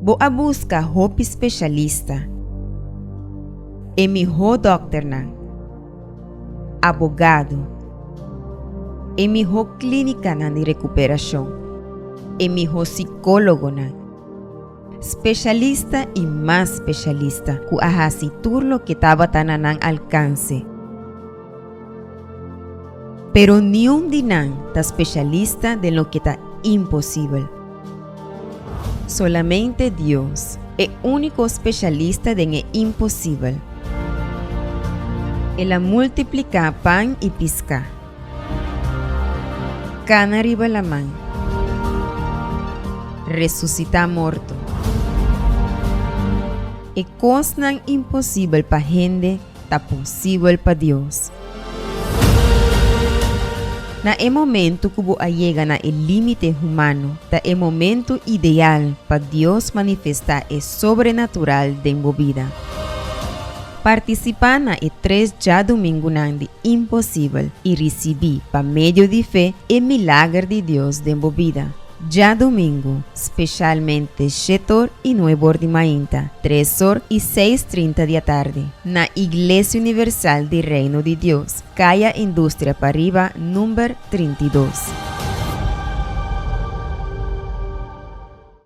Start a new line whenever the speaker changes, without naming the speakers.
Bo a buska hopi spesialista, e mihó dòkternan, abogado, e mihó klínikanan di rekuperashon, e mihó sikólogonan, spesialista i mas spesialista ku a hasi tur loke tabata na nan alkanse. Pero niun di nan ta spesialista den loke ta imposibel. Solamente Dios, e úniko spesialista den e imposibel. El a multipliká pan i piská. Kana riba laman. Resusitá morto. E kosnan imposibel pa hende ta posibel pa Dios. Na e momento ku bo a yega na e límite humano, ta e momento ideal pa Dios manifestá e sobrenatural den bo bida. Partisipá na e tres djadumingunan di Imposibel i risibí pa medio di fe e milager di Dios den bo bida. Djadumingu, speshalmente shet'or i nueb'or di mainta, tres'or i seis trinta di atardi, na Iglesia Universal di Reino di Dios, Kaya Industria Pariba, number 32.